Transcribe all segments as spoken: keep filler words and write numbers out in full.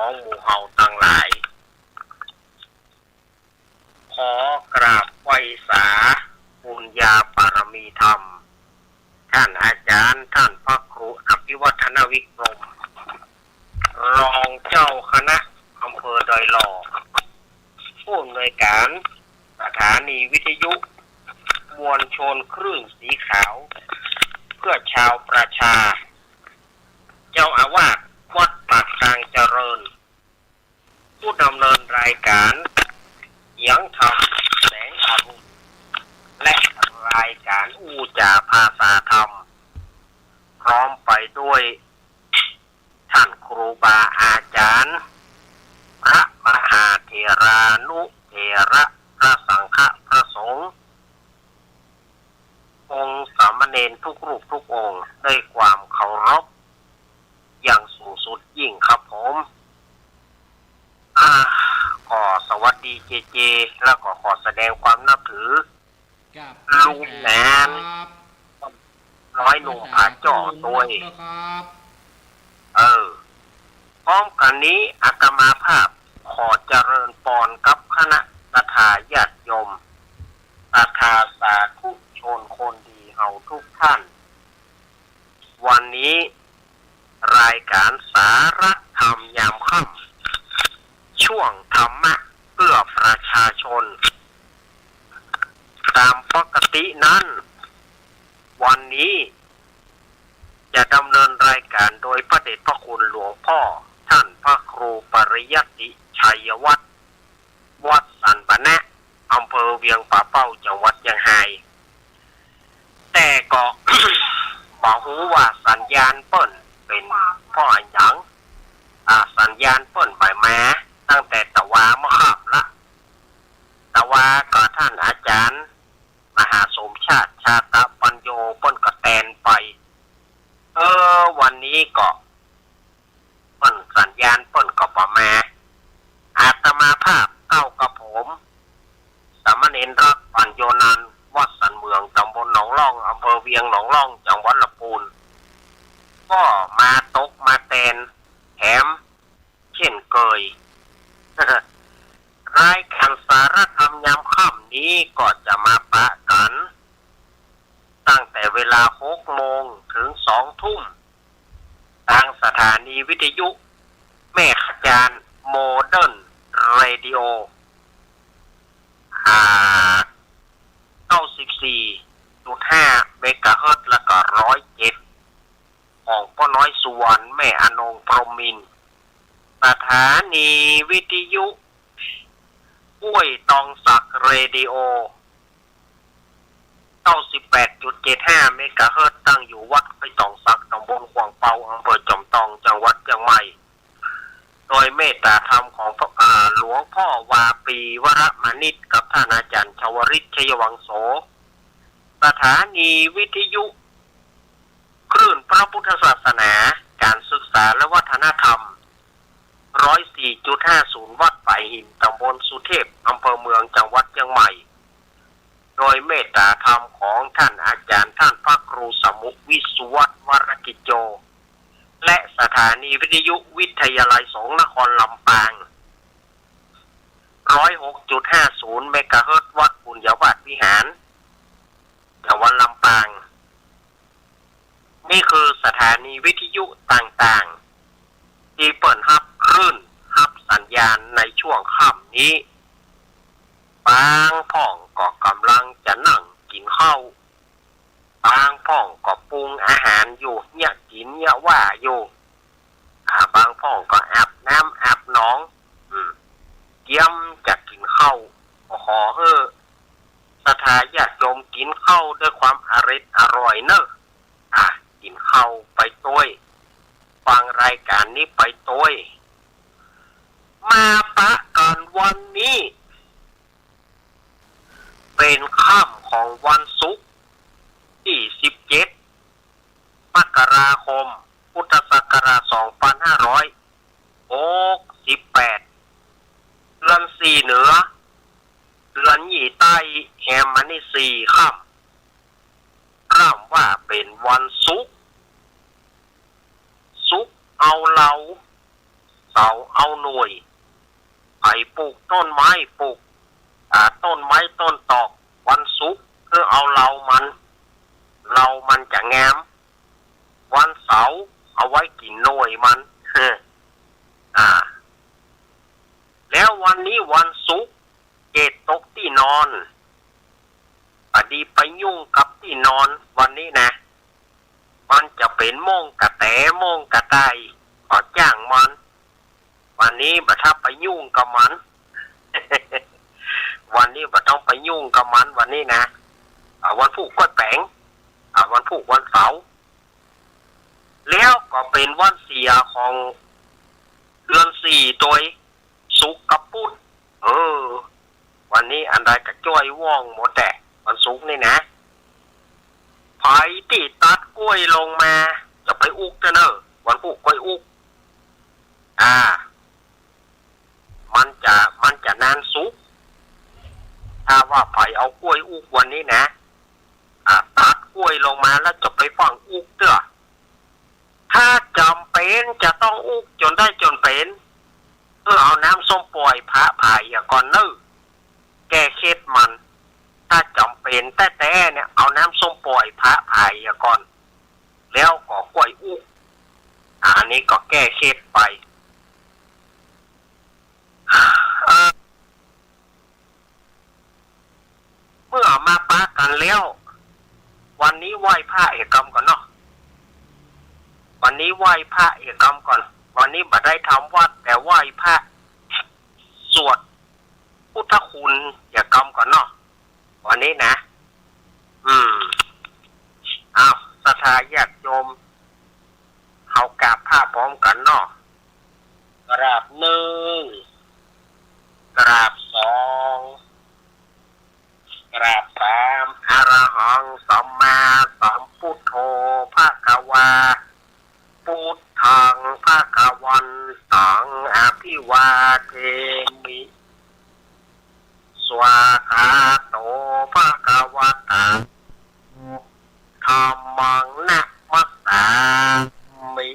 ของหมู่เฮาตังหลาย ขอกราบไหว้สาบุญญาบารมีธรรม ท่านอาจารย์ ท่านพระครูอภิวัฒนวิกรม รองเจ้าคณะอำเภอดอยหล่อ ผู้อำนวยการสถานีวิทยุมวลชนคลื่นสีขาว เพื่อชาวประชา เจ้าอาวาสวัดปากทางเจริญ ผู้ดำเนินรายการเสียงธรรมแสงอรุณ และรายการอู้จ๋าภาษาธรรม พร้อมไปด้วยท่านครูบาอาจารย์ พระมหาเถรานุเถระ พระสังฆะ พระสงฆ์ องค์สามเณรทุกรูปทุกองค์ ด้วยความเคารพอย่างสูงสุดยิ่งครับผม อ่า ขอสวัสดีเจเจ แล้วก็ขอแสดงความนับถือ ครับ ลุงแหนน ครับ น้อยหนุ่มผาจ่อตวย นะครับ เออ พร้อมกั๋นนี้อาตมาภาพขอเจริญปอนกับคณะศรัทธาญาติโยม ศรัทธาสาธุชนคนดีเฮาทุกท่าน วันนี้รายการสาระธรรมยามค่ำ ช่วงธรรมะเพื่อประชาชน ตามปกตินั้น วันนี้จะดำเนินรายการโดยพระเดชพระคุณหลวงพ่อท่านพระครูปริยัติชัยวัฒน์ วัดสันปะนะ อำเภอเวียงป่าเป้า จังหวัดเจียงฮาย แต่ก็ บ่ฮู้ว่าสัญญาณเปิ้นเป๋นเพราะอะหยัง อ่า สัญญาณเปิ้นบ่มาตั้งแต่ตะวาเมื่อค่ำละ ตะวาก็ท่านอาจารย์มหาสมชาติ ชาตะปัญโญ เปิ้นก็แตนไป เออ วันนี้ก็ เปิ้นสัญญาณเปิ้นก็บ่มา อาตมาภาพเก้ากับผม สามเณรรัก ปัญโญนันท์ วัดสันเมือง ตำบลหนองล่อง อำเภอเวียงหนองล่อง จังหวัดลำปูน ก็มาตกมาแตนแถมเช่นเคย รายการสาระธรรมยามค่ำนี้ก็จะมาปะกั๋น ตั้งแต่เวลาหกโมงถึงสองทุ่ม ตางสถานีวิทยุแม่ขะจาน โมเดิร์นเรดิโอ อ่า เก้าสิบสี่จุดห้าเมกะเฮิรตซ์ แล้วก็ร้อยเจ็ด ของป้อน้อยสุวรรณ แม่อนงพรหมมินทร์ สถานีวิทยุห้วยตองสักเรดิโอ เก้าสิบแปดจุดเจ็ดห้าเมกะเฮิรตซ์ ตั้งอยู่วัดห้วยตองสัก ตำบลขวางเปา อำเภอจอมตอง จังหวัดเจียงใหม่ โดยเมตตาธรรมของพระ อ่า หลวงพ่อวาปี วรมานิช กับท่านอาจารย์ชวริต ชัยวังโส สถานีวิทยุคลื่นพระพุทธศาสนา การศึกษาและวัฒนธรรม ร้อยสี่จุดห้าศูนย์ วัดฝายหิน ตำบลสุเทพ อำเภอเมือง จังหวัดเจียงใหม่ โดยเมตตาธรรมของท่านอาจารย์ ท่านพระครูสมุ วิสุวัฒน์ วรกิจโจ และสถานีวิทยุวิทยาลัยสงฆ์นครลำปาง ร้อยหกจุดห้าศูนย์เมกะเฮิรตซ์ วัดปุญญาวาสวิหาร จังหวัดลำปาง นี่คือสถานีวิทยุต่างๆ ตี้เปิ้นฮับคลื่น ฮับสัญญาณในช่วงค่ำนี้ บางพ่องก็ก่ำลังจะนั่งกิ๋นข้าว บางพ่องก็ปรุงอาหารอยู่ เยียะกิ๋นเยียะว่าอยู่ อ่า บางพ่องก็อาบน้ำอาบหนอง อืม เกียมจะกิ๋นข้าว ก็ขอหื้อศรัทธาญาติโยมกิ๋นข้าวด้วยความอร็ดอร่อยเน่อ อ่า กิ๋นข้าวไปตวย ฟังรายการนี้ไปตวย มาปะกั๋นวันนี้ เป๋นค่ำของวันศุกร์ตี้สิบเจ็ด มกราคม พุทธศักราชสองปันห้าร้อยหกสิบแปด เดือนสี่เหนือ เดือนยี่ใต้ แฮมมานี่สี่ค่ำ กล่ำว่าเป๋นวันศุกร์ ศุกร์เอาเหล้า เสาร์เอาหน่วย ใผปลูกต้นไม้ ปลูก อ่า ต้นไม้ต้นตอก วันศุกร์คือเอาเลามัน เลามันจะงาม วันเสาร์เอาไว้กิ๋นหน่วยมัน อ่า แล้ววันนี้วันศุกร์ เกตตกตี้นอน บ่ดีไปยุ่งกับตี้นอนวันนี้นะ มันจะเป๋นโม่งกระแต โม่งกระต่าย ก็จ้างมัน วันนี้บ่ถ้าไปยุ่งกับมัน วันนี้บ่ต้องไปยุ่งกับมันวันนี้นะ อ่า วันพูกก้อยแป๋ง อ่า วันพูกวันเสาร์ แล้วก็เป๋นวันเสียของเดือนสี่ตวย ศุกร์กับปุธ เออ วันนี้อันใดก็จ้อยว่องหมดแหละ วันศุกร์นี่นะ ใผตี้ตัดก้วยลงมา จะไปอุกเต๊อะเน่อ วันพูกก้อยอุก อ่า มันจะ มันจะนานสุก ถ้าว่าใผเอาก้วยอุกวันนี้นะ อ่า ตัดก้วยลงมาแล้วจะไปฟั่งอุกเต๊อะ ถ้าจ๋ำเป๋นจะต้องอุกจ๋นได้จ๋นเป๋น เออ เอาน้ำส้มป่อยพระผายเหียก่อนเน่อ แก้เข็ดมัน ถ้าจ๋ำเป๋นแต๊ๆ เนี่ย เอาน้ำส้มป่อยพระผายเหียก่อน แล้วก็ก้อยอุก อ่า อันนี้ก็แก้เข็ดไป เอ่อ เมื่อมาปะกั๋นแล้ว วันนี้ไหว้พระเหียกำก่อนเนาะ วันนี้ไหว้พระเหียกำก่อน วันนี้บ่ได้ทำวัตร แต่ไหว้พระ สวดพุทธคุณเหียกำก่อนเนาะ วันนี้นะ อืม อ้าว ศรัทธาญาติโยม เฮากราบพระพร้อมกั๋นเนาะ กราบหนึ่ง กราบสอง กราบสาม อะระหังสัมมาสัมพุทโธ ภะคะวา พุทธัง ภะคะวันตัง อะภิวาเทมิ สวาคาโต ภะคะวะตา ธัมมัง นะมัสสามิ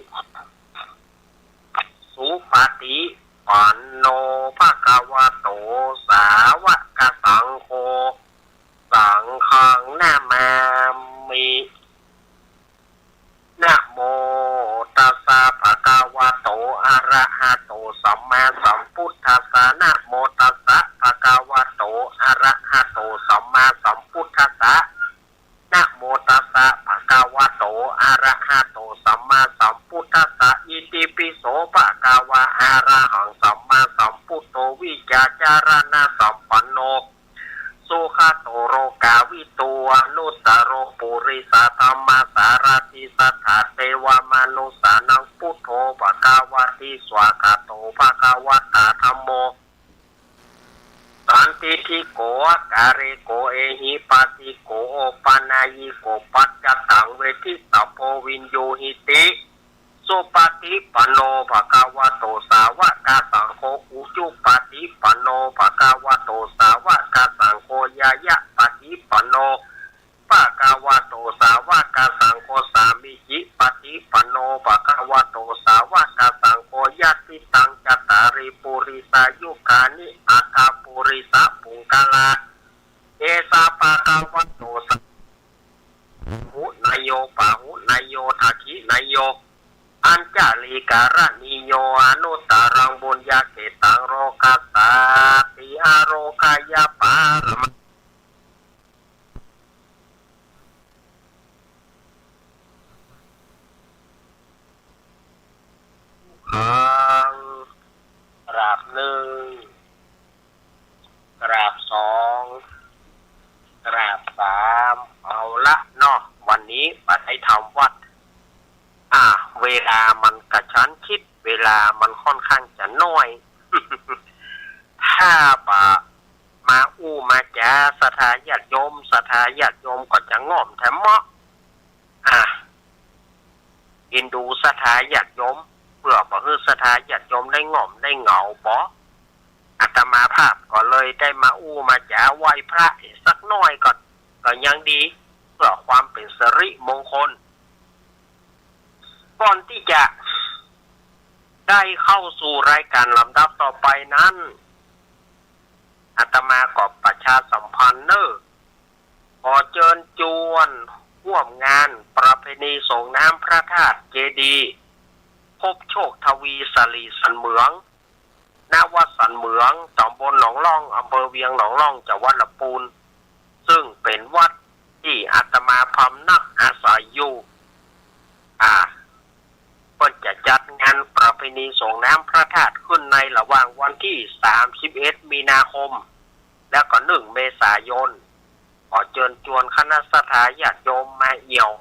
สุปะติปันโน ภะคะวะโต สาวะกะสังโฆ สังฆัง นะมามิ นะโมตัสสะ ภะคะวะโต อะระหะโต สัมมาสัมพุทธัสสะ นะโมตัสสะ ภะคะวะโต อะระหะโต สัมมาสัมพุทธัสสะ นะโมตัสสะ ภะคะวะโต อะระหะโต สัมมาสัมพุทธัสสะ อิติปิโส ภะคะวา อะระหังสัมมาสัมพุทโธ วิชชาจารณะสัมปันโน สุขะโต โลกาวิทู อนุตตโร ปุริสะธัมมะสารถิ สัทธาเตวะมะนุสสานัง พุทโธ ภะคะวะติ สวาคาโต ภะคะวะตา ธัมโม สันทิฏฐิโก อะกาลิโก เอหิปัสสิโก โอปะนายิโก ปัจจตัง เวทิตัพโพ วิญญูหิติ สุปะติปันโน ภะคะวะโต สาวะกะสังโฆ อุจุปะติปันโน ภะคะวะโต สาวะกะสังโฆ ญาญะปะติปันโน ภะคะวะโต สาวะกะสังโฆ สามีจิปะติปันโน ภะคะวะโต สาวะกะสังโฆ ยะติตัง จัตตาริ ปุริสายุคานิ อัตถะ ปุริสะปุงคละ เอสะ ภะคะวะโต สะ หุเนยโย ปะหุเนยโย ทักขิเนยโย อัญชะลีกะระณีโย อนุตตรัง ปุญญะเขตตัง โลกัสสาติ อโรคยะปะระมะ ขัง กราบหนึ่ง กราบสอง กราบสาม เอาละเนาะ วันนี้บ่ได้ทำวัตร อ่า เวลามันกระชั้นชิด เวลามันค่อนข้างจะน้อย ถ้าบ่มาอู้มาจ๋า ศรัทธาญาติโยม ศรัทธาญาติโยมก็จะง่อมแถมเมาะ อ่ะ เอ็นดูศรัทธาญาติโยม เปื้อบ่หื้อศรัทธาญาติโยมได้ง่อมได้เหงาบ่ อาตมาภาพก็เลยได้มาอู้มาจ๋าไหว้พระสักหน้อยก่อน ก็ยังดี เพื่อความเป๋นสิริมงคล ก่อนตี้จะ ได้เข้าสู่รายการลำดับต่อไปนั้น อาตมาก็ประชาสัมพันธ์เน่อ ขอเจิญจวนฮ่วมงานประเพณีส่งน้ำพระธาตุเจดีย์ พบโชคทวี สลีสันเหมือง ณ วัดสันเหมือง ตำบลหนองล่อง อำเภอเวียงหนองล่อง จังหวัดลำปูน ซึ่งเป๋นวัดตี้อาตมาพำนักอาศัยอยู่ อ่า เปิ้นจะจัดงานประเพณีส่งน้ำพระธาตุขึ้นในระหว่างวันตี้ สามสิบเอ็ด มีนาคม แล้วก็ หนึ่ง เมษายน ขอเจิญจวนคณะศรัทธาญาติโยมมาเอี่ยว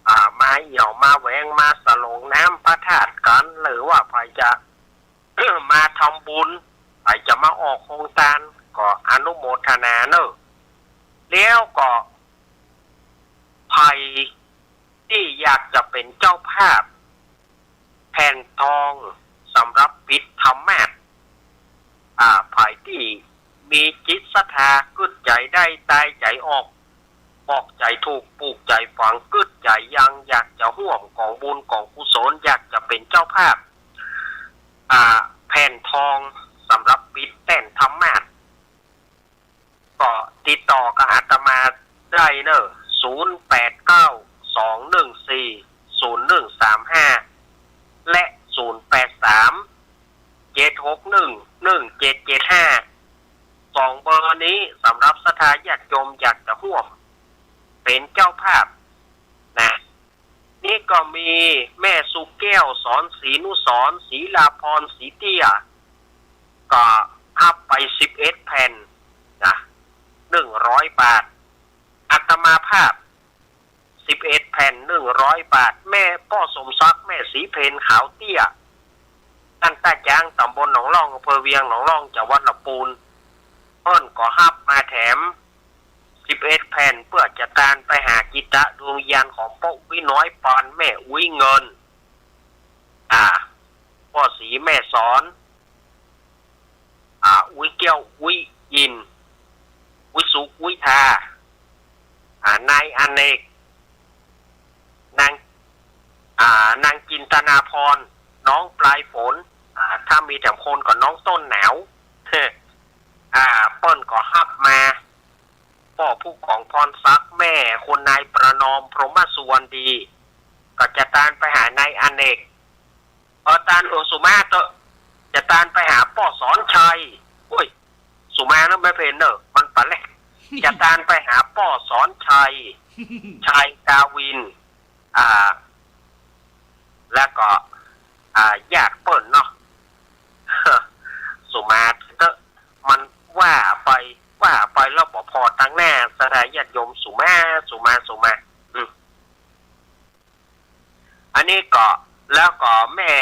อ่า มาเอี่ยว มาแหวง มาสรงน้ำพระธาตุกั๋น หรือว่าใผจะ มาทำบุญ ใผจะมาออกโฮงตาน ก็อนุโมทนาเน่อ แล้วก็ใผตี้อยากจะเป๋นเจ้าภาพ แผ่นทองสำหรับปิดธรรมาสน์ อ่า ใผตี้มีจิตศรัทธากึ๊ดใจ๋ได้ตายใจ๋ออก บอกใจ๋ถูกปูกใจ๋ฝังกึ๊ดใจ๋ยัง อยากจะฮ่วมก๋องบุญก๋องกุศล อยากจะเป๋นเจ้าภาพ อ่า แผ่นทองสำหรับปิดแต้นธรรมาสน์ ก็ติดต่อกับอาตมาได้เน่อ ศูนย์ แปด เก้า สอง หนึ่ง สี่ ศูนย์ หนึ่ง สาม ห้า และ ศูนย์ แปด สาม เจ็ด หก หนึ่ง หนึ่ง เจ็ด เจ็ด ห้า สองเบอร์นี้สำหรับศรัทธาญาติโยมอยากจะฮ่วมเป๋นเจ้าภาพนะ นี่ก็มีแม่สุแก้ว สอนศรีนุสรณ์ ศรีลาพร ศรีเตี้ย ก็ฮับไป สิบเอ็ด แผ่นนะ หนึ่งร้อย บาท อาตมาภาพ สิบเอ็ด แผ่น หนึ่งร้อย บาท แม่ป้อสมศักดิ์ แม่ศรีเพญ ขาวเตี้ย บ้านต้าจ๊าง ตำบลหนองล่อง อำเภอเวียงหนองล่อง จังหวัดลำปูน เปิ้นก็ฮับมาแถม สิบเอ็ด แผ่น เปื้อจะตานไปหาจิตะดวงวิญญาณของป้ออุ๊ยน้อย ปานแม่อุ๊ยเงิน อ่า ป้อศรีแม่สอน อ่า อุ๊ยแก้ว อุ๊ยอิน อุ๊ยสุข อุ๊ยทา อ่า นายอเนก นาง อ่า นางจินตนาพร น้องปลายฝน อ่า ถ้ามีแถมคนก็น้องต้นหนาว อ่า เปิ้นก็ฮับมา ป้อผู้กองพรศักดิ์ แม่คุณนายประนอม พรหมสุวรรณดี ก็จะตานไปหานายอเนก เออ ตาน เออ สุมาเต๊อะ จะตานไปหาป้อสอนชัย โอ้ย สุมานะแม่เพญเน่อ มันปะเล็ก จะตานไปหาป้อสอนชัย ชัยกาวิน อ่า แล้วก็ อ่า ญาติเปิ้นเนาะ สุมาเต๊อะ มันว่าไป ว่าไปแล้วบ่ผ่อตังหน้า ศรัทธาญาติโยม สุมา สุมา สุมา อืม อันนี้ก็ แล้วก็แม่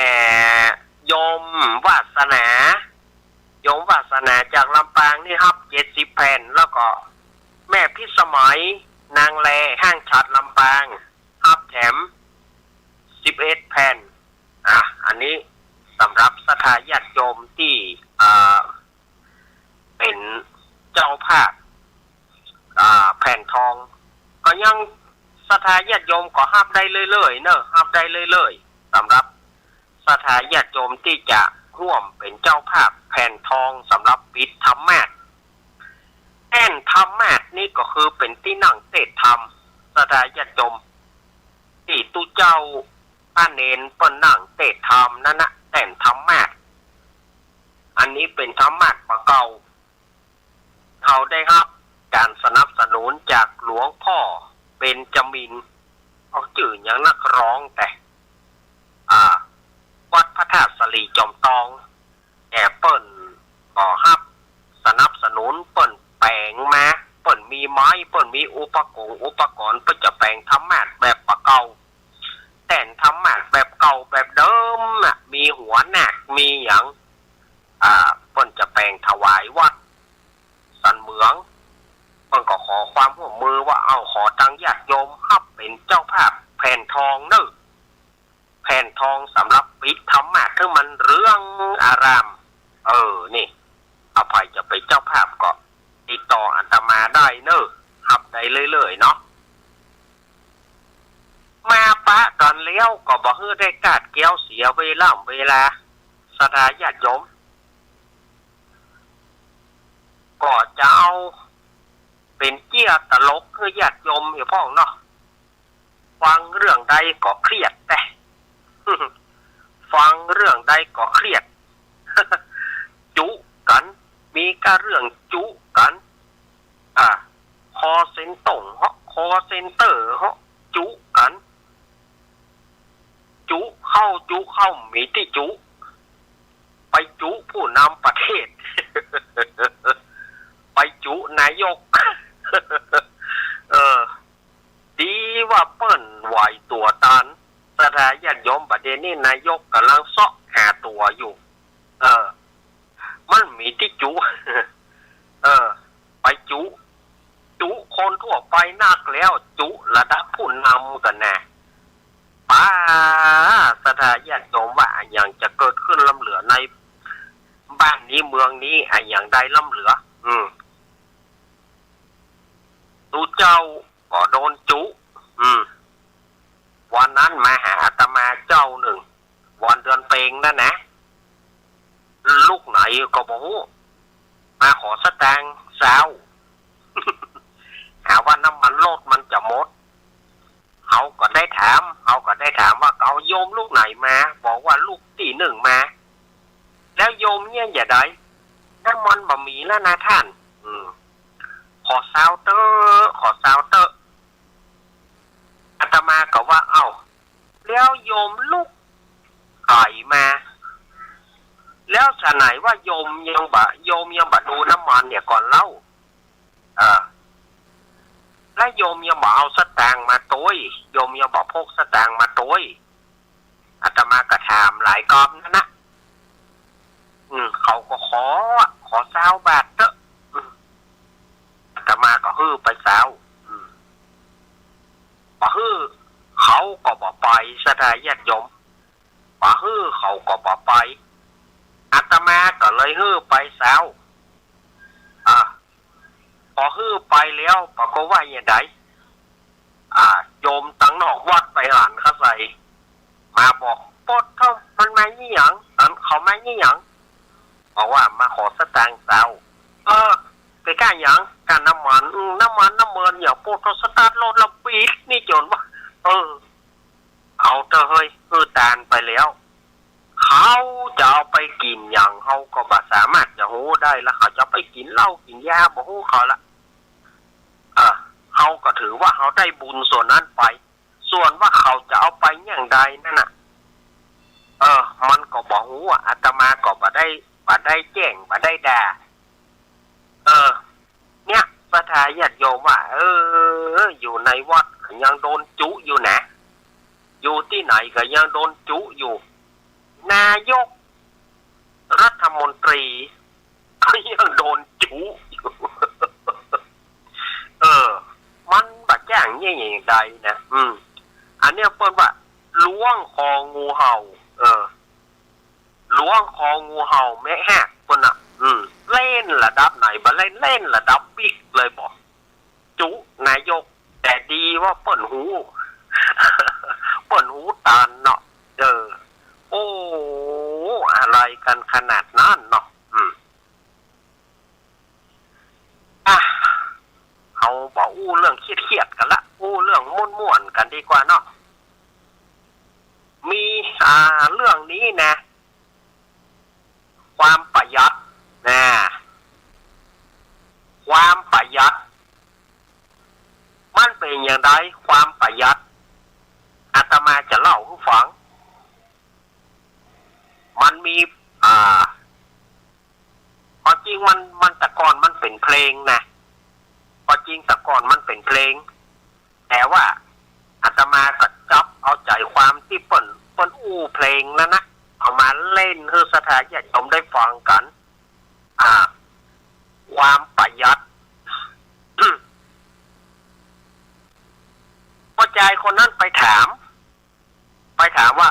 โยมวาสนา โยมวาสนาจากลำปางนี่ฮับ เจ็ดสิบ แผ่น แล้วก็แม่พิสมัย นางแล ห้างฉัตรลำปาง ฮับแถม สิบเอ็ด แผ่น อ่ะ อันนี้สำหรับศรัทธาญาติโยมตี้ อ่า เป๋นเจ้าภาพ อ่า แผ่นทอง ก็ยังศรัทธาญาติโยมก็ฮับได้เรื่อยๆ เน่อ ฮับได้เรื่อยๆ สำหรับศรัทธาญาติโยมตี้จะฮ่วมเป๋นเจ้าภาพแผ่นทองสำหรับปิดธรรมาสน์ แต้นธรรมาสน์นี่ก็คือเป๋นตี้นั่งเตศน์ธรรม ศรัทธาญาติโยม ตี้ตุ๊เจ้าพระเณรเปิ้นนั่งเตศน์ธรรมนั้นนะ แต้นธรรมาสน์ อันนี้เป๋นธรรมาสน์บ่าเก่า เฮาได้ฮับก๋านสนับสนุนจากหลวงป้อเบญจมิน เอาจื้อหยังนักร้องแต๊ อ่า วัดพระธาตุสะหลีจอมตอง แอ่ เปิ้นก็ฮับสนับสนุน เปิ้นแป๋งมา เปิ้นมีไม้ เปิ้นมีอุปกรณ์ อุปกรณ์ เปิ้นจะแป๋งธรรมาสน์แบบบ่าเก่า แต้นธรรมาสน์แบบเก่าแบบเดิมน่ะ มีหัวนาค มีหยัง อ่า เปิ้นจะแป๋งถวายวัดสันเหมือง เปิ้นก็ขอความฮ่วมมือว่า เอา ขอตังญาติโยมฮับเป๋นเจ้าภาพแผ่นทองเน่อ แผ่นทองสำหรับปิดธรรมาสน์ คือมันเรืองอาราม เออ นี่ เอา ใผจะเป๋นเจ้าภาพก็ติดต่ออาตมาได้เน่อ ฮับได้เรื่อยๆ เนาะ มา ปะกั๋นแล้วก็บ่หื้อได้กาดแก้วเสียเวล่ำเวลา ศรัทธาญาติโยม ก็จะเอาเป๋นเจี้ยตลกหื้อญาติโยมอยู่พ่องเนาะ ฟังเรื่องใดก็เครียดแต๊ ฟังเรื่องใดก็เครียด จุกั๋น มีก้าเรื่องจุกั๋น อ่า คอลเซ็นเตอร์เหาะ คอลเซ็นเตอร์เหาะ จุกั๋น จุเข้า จุเข้า มีตี้จุ ไปจุผู้นำประเทศ ไปจุนายก เออ ดีว่าเปิ้นไหวตั๋วตัน ศรัทธาญาติโยม บ่าเดี่ยวนี้นายกก่ำลังเซาะหาตั๋วอยู่ เออ มันมีตี้จุ เออ ไปจุ จุคนทั่วไปนักแล้ว จุระดับผู้นำกั๋นนะ ป๊า ศรัทธาญาติโยมว่าอะหยังจะเกิดขึ้นล้ำเหลือในบ้านนี้เมืองนี้ อะหยังได้ล้ำเหลือ อืม ตุ๊เจ้าก็โดนจุ อืม วันนั้นมาหาอาตมาเจ้านึ่ง วันเดือนเพ็ญนั่นนะ ลูกไหนก็บ่ฮู้ มาขอสตางค์ซาว หาว่าน้ำมันรถมันจะหมด เฮาก็ได้ถาม เฮาก็ได้ถามว่า เอาโยมลูกไหนมา บอกว่าลูกตี้นึ่งมา แล้วโยมเนี่ยจะใด น้ำมันบ่มีแล้วนะท่าน อืม ขอซาวเต๊อะ ขอซาวเต๊อะ อาตมาก็ว่า เอ้า แล้วโยมลูกใผมา แล้วฉะไหนว่าโยมยังบ่ โยมยังบ่ดูน้ำมันเหียก่อนเล่า เออ แล้วโยมยังบ่เอาสตางค์มาตวย โยมยังบ่พกสตางค์มาตวย อาตมาก็ถามหลายกอบนั่นนะ อืม เขาก็ขอ ขอซาวบาทเต๊อะ อืม อาตมาก็หื้อไปซาว อืม บ่หื้อ เขาก็บ่ไป ศรัทธาญาติโยม บ่หื้อ เขาก็บ่ไป อาตมาก็เลยหื้อไปซาว อ่า พอหื้อไปแล้ว ปรากฏว่าอย่างใด อ่า โยมตังนอกวัดไปหันเข้าใส่ มาบอก โป๊ดเฒ่า มันมาอี้หยัง อันเขามาอี้หยัง บอกว่ามาขอสตางค์ซาว เออ ไปก้าหยัง ก้าน้ำมัน อืม น้ำมัน น้ำมันหยัง โป๊ดเฒ่า สตาร์ทรถแล้วปี๊ดนี่จนว่า เออ เอาเต๊อะเฮ้ย หื้อตานไปแล้ว เขาจะเอาไปกิ๋นหยัง เฮาก็บ่สามารถจะฮู้ได้ แล้วเขาจะเอาไปกิ๋นเหล้ากิ๋นยา บ่ฮู้เขาละ เออ เฮาก็ถือว่าเฮาได้บุญส่วนนั้นไป ส่วนว่าเขาจะเอาไปอย่างใดนั่นน่ะ เออ มันก็บ่ฮู้อะ อาตมาก็บ่ได้ บ่ได้แจ้ง บ่ได้ด่า เออ เนี่ย ศรัทธาญาติโยมว่า เออ อยู่ในวัดก็ยังโดนจุอยู่นะ อยู่ตี้ไหนก็ยังโดนจุอยู่ นายกรัฐมนตรีก็ยังโดนจุอยู่ เออ มันบ่จ้างเยียะอย่างใดนะ อืม อันเนี้ยเปิ้นว่าล้วงคองูเห่า เออ ล้วงคองูเห่าแมะแฮกเปิ้นน่ะ อืม เล่นระดับไหนบ่ เล่น เล่นระดับบิ๊กเลยบ่ จุนายก แต่ดีว่าเปิ้นฮู้ เปิ้นฮู้ตันเนาะ เออ โอ้ อะไรกันขนาดนั้นเนาะ อืม อ่ะ เฮาบ่อู้เรื่องเครียดๆ กั๋นละ อู้เรื่องม่วนๆ กั๋นดีกว่าเนาะ มี อ่า เรื่องนี้นะ ความประหยัดนะ ความประหยัด มันเป๋นอย่างใด ความประหยัด อาตมาจะเล่าหื้อฟัง มันมี อ่า ความจริงมัน มันแต่ก่อนมันเป๋นเพลงนะ ความจริงแต่ก่อนมันเป๋นเพลง แต่ว่าอาตมาก็จับเอาใจ๋ความตี้เปิ้น เปิ้นอู้เพลงนั้นนะ เอามาเล่นหื้อศรัทธาญาติโยมได้ฟังกั๋น อ่า ความประหยัด ผู้จายคนนั้นไปถาม ไปถามว่า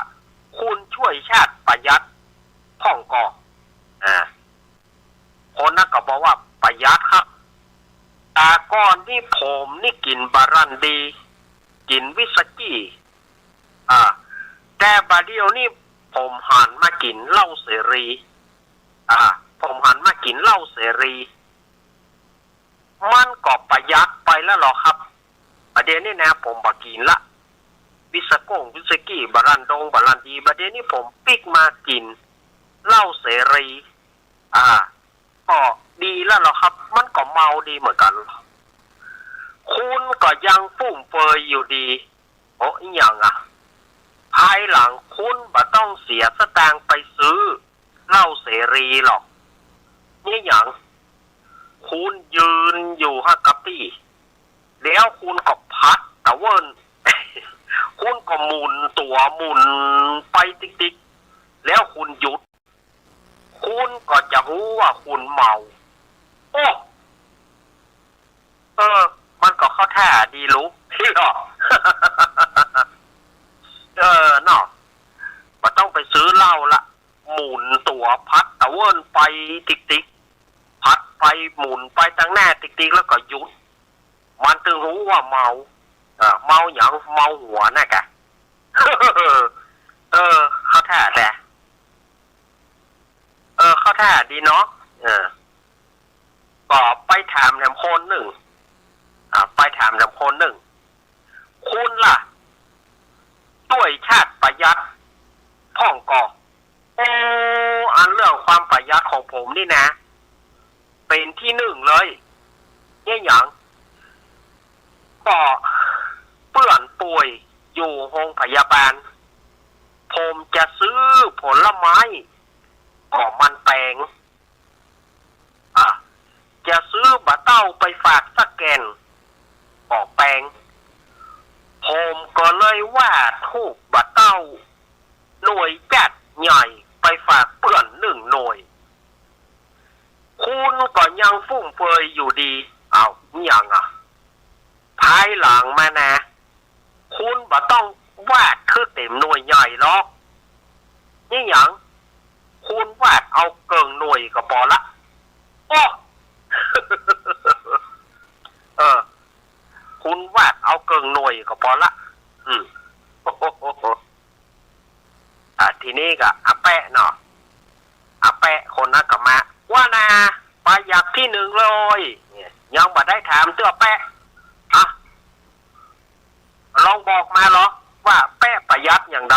คุณช่วยชาติประหยัดพ่องก่อ อ่า คนนั้นก็บอกว่าประหยัดครับ แต่ก่อนนี้ผมนี่กิ๋นบรันดี กิ๋นวิสกี้ อ่า แต่บ่าเดี่ยวนี้ผมหันมากิ๋นเหล้าเสรี อ่า ผมหันมากิ๋นเหล้าเสรี มันก็ประหยัดไปแล้วลอครับ บ่าเดี่ยวนี้นะ ผมบ่กิ๋นละ วิสก้งวิสกี้ บรันดง บรันดี บ่าเดี่ยวนี้ผมปิ๊กมากิ๋นเหล้าเสรี อ่า ก็ดีแล้วลอครับ มันก็เมาดีเหมือนกั๋น คุณก็ยังฟุ่มเฟือยอยู่ดี โอ้ อะหยังอะ ภายหลังคุณบ่ต้องเสียสตางค์ไปซื้อเหล้าเสรีหรอก เนี่ยหยัง คุณยืนอยู่หั้นกับตี้ แล้วคุณก็พัดตะเวิ้น คุณก็หมุนตั๋วหมุนไปติ๊กๆ แล้วคุณหยุด คุณก็จะฮู้ว่าคุณเมา โอ้ เออ มันก็เข้าท่าดีลุ เออ เนาะ บ่ต้องไปซื้อเหล้าละ หมุนตั๋วพัดตะเวิ้นไปติ๊กๆ พัดไปหมุนไปตังหน้าติ๊กๆ แล้วก็หยุด มันตึงฮู้ว่าเมา เออ เมาหยัง เมาหัวน่ะกะ เออ เข้าท่าแต๊ เออ เข้าท่าดีเนาะ เออ ก็ไปถามแหมคนนึ่ง อ่า ไปถามแหมคนนึ่ง คุณล่ะ ช่วยชาติประหยัดพ่องก่อ โอ้ อันเรื่องความประหยัดของผมนี่นะ เป๋นตี้นึ่งเลย เนี่ยหยัง ก็เปื้อนป่วยอยู่โฮงพยาบาล ผมจะซื้อผลไม้ ก็มันแปง อ่ะ จะซื้อบ่าเต้าไปฝากสักแก่น ก็แปง ผมก็เลยวาดฮูปบ่าเต้า หน่วยจั๊ดใหญ่ไปฝากเปื้อนนึ่งหน่วย คุณก็ยังฟุ่มเฟือยอยู่ดี เอ้า อะหยังอะ ภายหลังมานะ คุณบ่ต้องวาดคือเต๋มหน่วยใหญ่หรอก เนี่ยหยัง คุณวาดเอาเกิ่งหน่วยก็ปอละ โอ้ เออ คุณวาดเอาเกิ่งหน่วยก็ปอละ อืม อ่ะ ทีนี้ก็อาแป๊ะเนาะ อาแป๊ะคนนั้นก็มา ว่านา ประหยัดตี้นึ่งเลย เนี่ย ยังบ่ได้ถามเตื้อแป๊ะ อ่ะ ลองบอกมาลอ ว่าแป๊ะประหยัดอย่างใด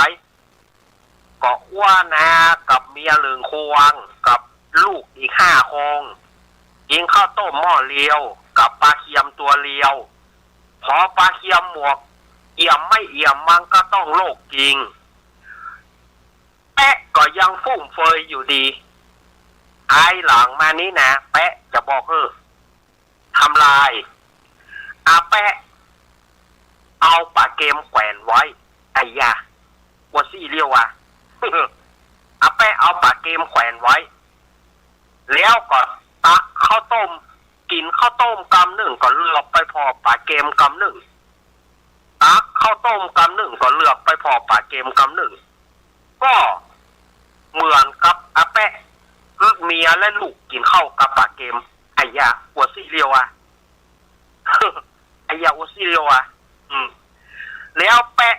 ก็อั้วนากับเมียหนึ่งควง กับลูกอีกห้าคง กิ๋นข้าวต้มหม้อเดียว กับปลาเคียมตั๋วเดียว พอปลาเคียมหมด เอี่ยมไม่เอี่ยมมันก็ต้องโลกกิ๋น แป๊ะก็ยังฟุ่มเฟือยอยู่ดี ภายหลังมานี้นะ แป๊ะจะบอกหื้อ ทำลาย อาแป๊ะ เอาปาเกมแขวนไว้ ไอ้ยา อัวซี้เลี้ยวอะ อาแป๊ะเอาปาเกมแขวนไว้ แล้วก็ตักข้าวต้ม กิ๋นข้าวต้มกำนึ่งก็เหลือบไปผ่อปาเกมกำนึ่ง ตักข้าวต้มกำนึ่งก็เหลือบไปผ่อปาเกมกำนึ่ง ก็เหมือนกับอาแป๊ะ เมียและลูกกิ๋นข้าวกับปาเกม ไอ้ยา อัวซี้เลี้ยวอะ ไอ้ยา อัวซี้เลี้ยวอะ อืม แล้วแป๊ะ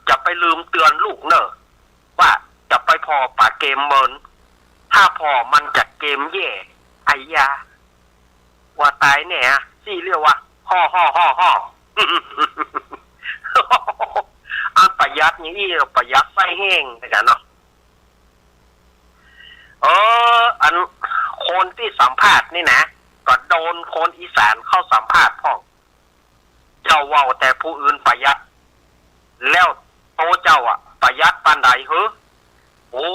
จะไปลืมเตือนลูกเน่อ ว่าจะไปผ่อปาเกมเมิน ถ้าผ่อมันจะเกมแย่ ไอ้ยา ว่าต๋ายแน่อะ ซี้เลี้ยวอะ ฮ่อฮ่อฮ่อฮ่อ อันประหยัดอย่างอี้ ประหยัดไส้แห้งเหมือนกั๋นเนาะ เออ อันคนตี้สัมภาษณ์นี่นะ ก็โดนคนอีสานเข้าสัมภาษณ์พ่อง เจ้าเว้าแต่ผู้อื่นประหยัด แล้วโตเจ้าอะประหยัดปานใดหื้อ โอ้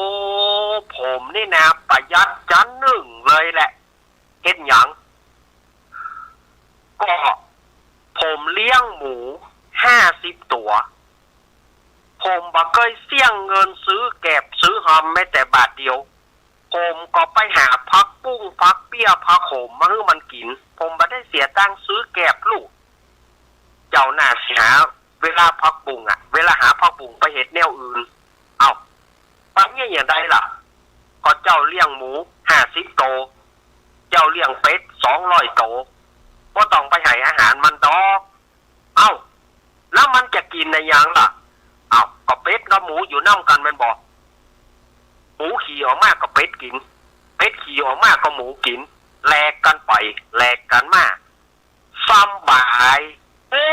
ผมนี่นะ ประหยัดจั๊นนึ่งเลยแหละ เฮ็ดหยัง ก็ผมเลี้ยงหมูห้าสิบตั๋ว ผมบ่เกยเสี้ยงเงินซื้อแกบซื้อฮอมแม้แต่บาทเดียว ผมก็ไปหาผักบุ้ง ผักเปี้ย ผักโขมมาหื้อมันกิ๋น ผมบ่ได้เสียตังค์ซื้อแกบลูก เจ้าน่าสิหาเวลาผักบุ้งอะ เวลาหาผักบุ้งไปเฮ็ดแนวอื่น เอ้า ปะเยียะอย่างใดล่ะ ก็เจ้าเลี้ยงหมูห้าสิบโต เจ้าเลี้ยงเป็ดสองร้อยโต บ่ต้องไปให้อาหารมันดอก เอ้า แล้วมันจะกิ๋นอะหยังล่ะ เอ้า ก็เป็ดกับหมูอยู่นำกั๋นแม่นบ่ หมูขี้ออกมาก็เป็ดกิ๋น เป็ดขี้ออกมาก็หมูกิ๋น แหลกกั๋นไปแหลกกั๋นมา สำบาย โอ้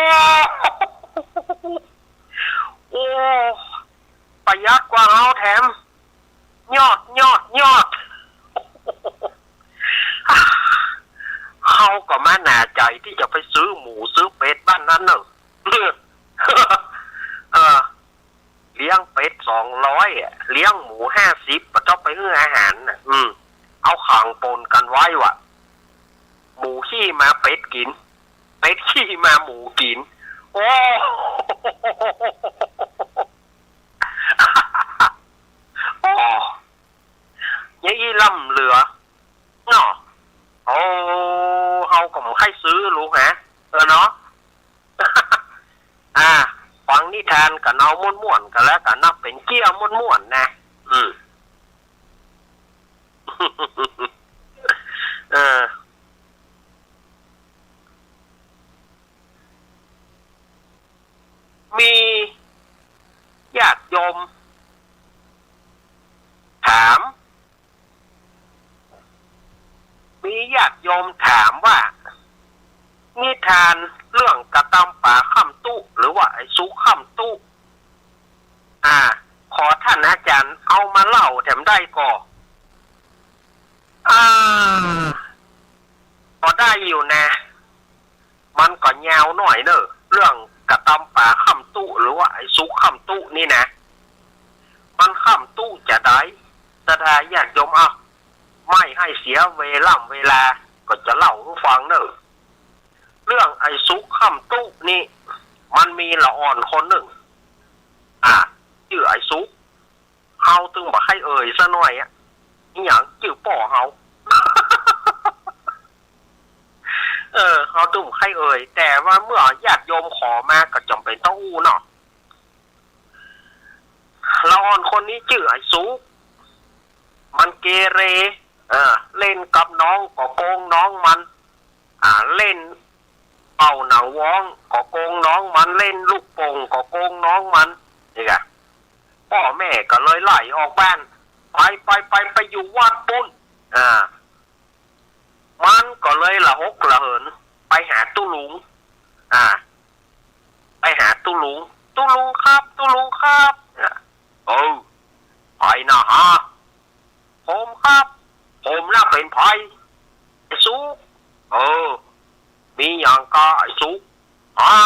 โอ้ ประหยัดกว่าเฮาแถม ยอด ยอด ยอด เฮาก็บ่หนาใจ๋ตี้จะไปซื้อหมูซื้อเป็ดบ้านนั้นเน่อ เออ เลี้ยงเป็ดสองร้อยอะ เลี้ยงหมูห้าสิบ บ่ต้องไปหื้ออาหารน่ะ อืม เอาขังปนกั๋นไว้ว่ะ หมูขี้มาเป็ดกิ๋น เป็ดขี้มาหมูกิ๋น โอ้ โอ้ ยายอี้ล้ำเหลือเนาะ โอ้ เฮาก็บ่ใค่ซื้อลูกฮะ เออเนาะ อ่า ฟังนิทานกั๋นเอาม่วนๆ กั๋นแล้วกั๋นนะ เป๋นเกี้ยม่วนๆ นะ อืม เออ มีญาติโยมถาม มีญาติโยมถามว่า นิทานเรื่องกะตำป๋าค่ำตุ๊ หรือว่าไอ้สุกค่ำตุ๊ อ่า ขอต้านอาจ๋ารย์เอามาเล่าแถมได้ก่อ อ่า พอได้อยู่นะ มันก็ยาวหน้อยเน่อ เรื่องกะตำป๋าค่ำตุ๊ หรือว่าไอ้สุกค่ำตุ๊นี่นะ มันค่ำตุ๊จาใด ศรัทธาญาติโยม อ่ะ ไม่ให้เสียเวล่ำเวลา ก็จะเล่าหื้อฟังเน่อ เรื่องไอ้สุกค่ำตุ๊นี่ มันมีละอ่อนคนนึ่ง อ่ะ จื้อไอ้สุก เฮาตึงบ่ใค่เอ่ยซะหน้อยอะ อิหยังจื้อป้อเฮา เออ เฮาตึงบ่ใค่เอ่ย แต่ว่าเมื่อญาติโยมขอมาก็จ๋ำเป๋นต้องอู้เนาะ ละอ่อนคนนี้จื้อไอ้สุก มันเกเร เออ เล่นกับน้องก็โกงน้องมัน อ่า เล่นเป่าหนังว้องก็โกงน้องมัน เล่นลูกโป่งก็โกงน้องมัน นี่กะ ป้อแม่ก็เลยไล่ออกบ้าน ไป ไป ไป ไปอยู่วัดปู๊น อ่า มันก็เลยละหกละเหิน ไปหาตุ๊ลุง อ่า ไปหาตุ๊ลุง ตุ๊ลุงครับ ตุ๊ลุงครับ เออ ใผน่ะฮะ ผมครับ ผมน่ะเป๋นใผ ไอ้สุก เออ มีหยังก่อไอ้สุก ฮะ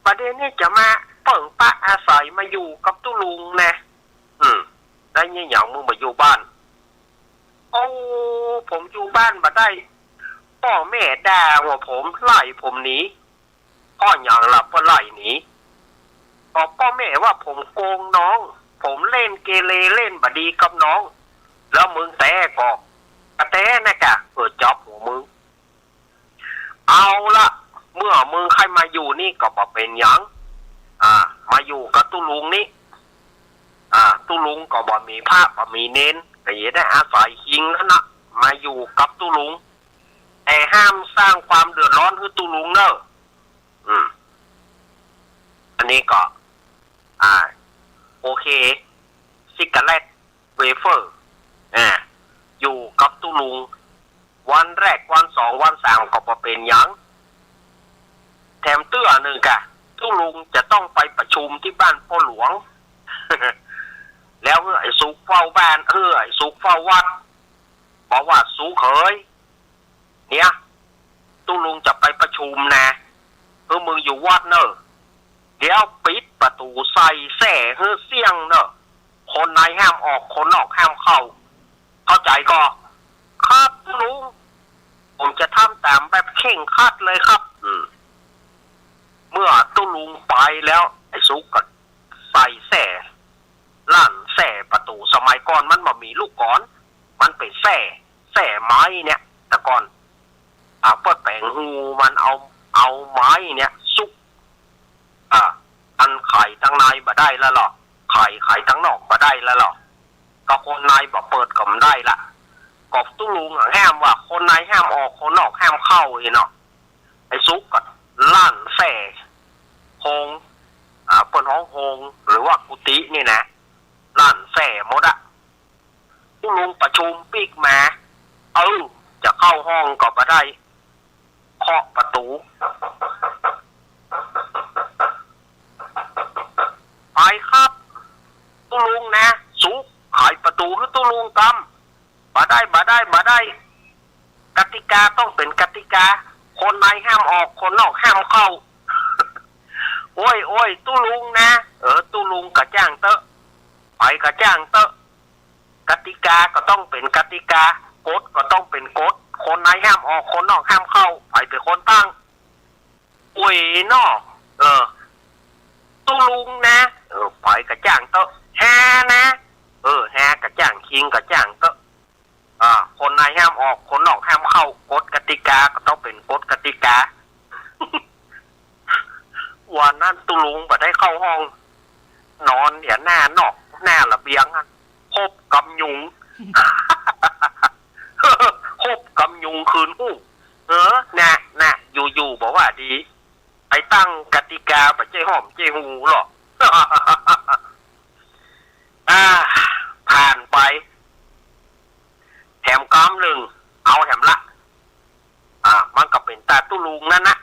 บ่าเดี่ยวนี้จะมาเปิ่งปะอาศัยมาอยู่กับตุ๊ลุงนะ อืม แล้วเนี่ยหยังมึงบ่อยู่บ้าน โอ้ ผมอยู่บ้านบ่ได้ ป้อแม่ด่าว่าผม ไล่ผมหนี ป้อหยังละป้อไล่หนี ก็ป้อแม่ว่าผมโกงน้อง ผมเล่นเกเรเล่นบ่ดีกับน้อง แล้วมึงแต๊ก่อ กะแต๊นะกะ เออ จ๊อบหัวมึง เอาละ เมื่อมึงใค่มาอยู่นี่ก็บ่เป๋นหยัง อ่า มาอยู่กับตุ๊ลุงนี่ อ่า ตุ๊ลุงก็บ่มีพระบ่มีเณร ก็จะได้อาศัยหิ้งนั้นนะ มาอยู่กับตุ๊ลุง แต่ห้ามสร้างความเดือดร้อนหื้อตุ๊ลุงเน่อ อืม อันนี้ก็ อ่า โอเค ซิกาเร็ต เวเฟอร์ อ่า อยู่กับตุ๊ลุง วันแรก วันสอง วันสาม ก็บ่เป๋นหยัง แถมเตื้อนึ่งกะ ตุ๊ลุงจะต้องไปประชุมตี้บ้านป้อหลวง แล้วหื้อไอ้สุกเฝ้าบ้าน หื้อไอ้สุกเฝ้าวัด บอกว่า สุกเขย เนี่ย ตุ๊ลุงจะไปประชุมนะ หื้อมึงอยู่วัดเน่อ เดี๋ยวปิดประตู๋ใส่แส้หื้อเสี้ยงเน่อ คนในห้ามออก คนนอกห้ามเข้า เข้าใจ๋ก่อ ครับตุ๊ลุง ผมจะทำต๋ามแบบเคร่งครัดเลยครับ อืม เมื่อตุ๊ลุงไปแล้ว ไอ้สุกก็ใส่แส้ ลั่นแส้ประตู๋ สมัยก่อนมันบ่มีลูกกลอน มันเป๋นแส้ แส้ไม้เนี่ย แต่ก่อน อ่า เปิ้นแป๋งฮูมันเอา เอาไม้เนี่ยซุก อ่า อันไขตังในบ่ได้แล้วลอ ไข ไขตังนอกบ่ได้แล้วลอ ก็คนในบ่เปิดก็บ่ได้ละ ก็ตุ๊ลุงอะห้ามว่าคนในห้ามออก คนนอกห้ามเข้าอี้เนาะ ไอ้สุกก็ลั่นแส้โฮง อ่า เป ปิ้นฮ้องโฮง หรือว่ากุฏินี่นะ ลั่นแส่หมดอะ ตุ๊ลุงประชุมปิ๊กมา เออ จะเข้าห้องก็บ่ได้ เคาะประตู๋ ไปครับ ตุ๊ลุงนะ สุก ไขประตู๋หื้อตุ๊ลุงกำ บ่ได้ บ่ได้ บ่ได้ กติกาต้องเป๋นกติกา คนในห้ามออก คนนอกห้ามเข้า โอ้ย โอ้ย ตุ๊ลุงนะ เออ ตุ๊ลุงก็จ้างเต๊อะ ไปก็จ้างเต๊อะ กติกาก็ต้องเป๋นกติกา กฎก็ต้องเป๋นกฎ คนในห้ามออก คนนอกห้ามเข้า ใผเป๋นคนตั้ง โอ้ยเนาะ เออ ตุ๊ลุงนะ เออ ไปก็จ้างเต๊อะ ฮานะ เออ ฮาก็จ้าง คิงก็จ้างเต๊อะ อ่า คนในห้ามออก คนนอกห้ามเข้า กฎกติกาก็ต้องเป๋นกฎกติกา วันนั้นตุ๊ลุงบ่ได้เข้าห้อง นอนเหียหน้านอก หน้าระเบียงอะ พบกำยุง พบกำยุงคืนฮู้ เออ น่ะ น่ะ อยู่ๆ บ่ว่าดี ไปตั้งกติกาบ่ใจ้ห้อมใจ้ฮู้หรอก อ่า ผ่านไป แถมกำนึ่ง เอาแถมละ อ่า มันก็เป๋นต๋าตุ๊ลุงนั้นนะ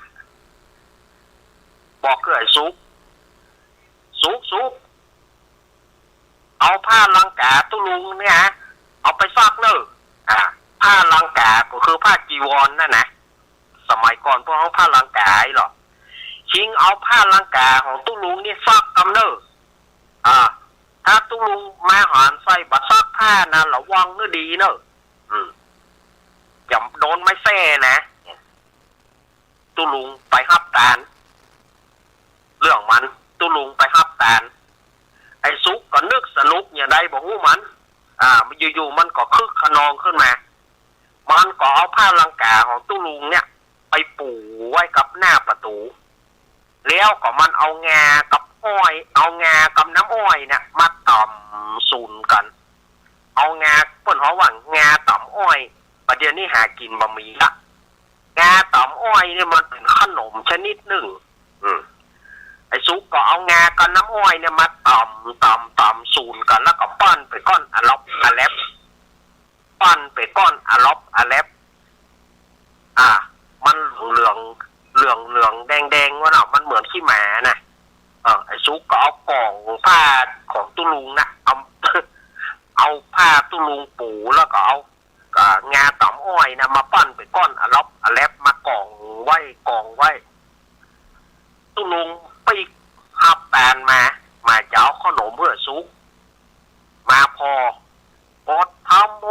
บอกกับไอ้สุก สุก สุก เอาผ้าลังก๋าตุ๊ลุงเนี่ย เอาไปซักเน่อ อ่า ผ้าลังก๋าก็คือผ้าจีวรนั่นนะ สมัยก่อนพวกเฮาผ้าลังก๋าอี้หรอ คิงเอาผ้าลังก๋าของตุ๊ลุงนี่ซักกำเน่อ อ่า ถ้าตุ๊ลุงมาหันใส่บ่ซักผ้านะ ระวังหื้อดีเน่อ อืม จะโดนไม้แส้นะ ตุ๊ลุงไปฮับตาน เรื่องมัน ตุ๊ลุงไปฮับตาน ไอ้สุกก็นึกสนุกอย่างใดบ่ฮู้มัน อ่า อยู่ๆ มันก็คึกคะนองขึ้นมา มันก็เอาผ้าลังก๋าของตุ๊ลุงเนี่ย ไปปูไว้กับหน้าประตู๋ แล้วก็มันเอางากับอ้อย เอางากับน้ำอ้อยเนี่ย มาต๋ำสูนกั๋น เอางา เปิ้นฮ้องว่างาต๋ำอ้อย บ่าเดี่ยวนี้หากิ๋นบ่มีละ งาต๋ำอ้อยเนี่ยมันเป๋นขนมชนิดนึ่ง อืม ไอ้สุกก็เอางากับน้ำอ้อยเนี่ยมาต๋ำ ต๋ำ ต๋ำสูนกั๋น แล้วก็ปั้นเป๋นก้อนอะล็อบอะแล็บ ปั้นเป๋นก้อนอะล็อบอะแล็บ อ่า มันเหลืองๆ เหลืองๆ แดงๆ วะเนาะ มันเหมือนขี้หมานะ เออ ไอ้สุกก็เอาก๋องผ้าของตุ๊ลุงนะ เอา เอาผ้าตุ๊ลุงปู แล้วก็เอา อ่า งาต๋ำอ้อยนะ มาปั้นเป๋นก้อนอะล็อบอะแล็บ มาก๋องไว้ ก๋องไว้ ตุ๊ลุงปิ๊กฮับตานมา มาจะเอาขนมหื้อสุก มาผ่อ บทธัมโม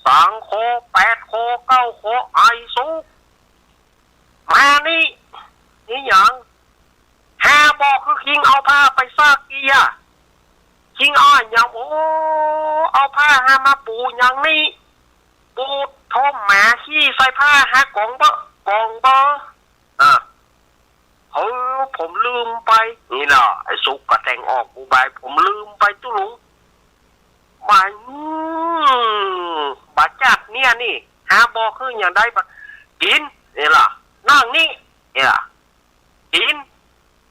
สังโฆ แปดโค เก้าโค ไอ้สุก มานี่ นี่หยัง ฮาบอกหื้อคิงเอาผ้าไปซักอี้อะ คิงอ้อยหยัง โอ้ เอาผ้าฮามาปูหยังนี่ ปูดโถมหมาขี้ใส่ผ้าฮา ก๋องเบ้อ ก๋องเบ้อ อ่ะ เออ ผมลืมไป นี่ล่ะ ไอ้สุกก็แต่งออกอุบาย ผมลืมไปตุ๊ลุง บ่า อืม บ่าจักเนี่ยนี่ ฮาบอกหื้ออย่างใดบ่า กิ๋น นี่ล่ะ นั่งนี่ นี่ล่ะ กิ๋น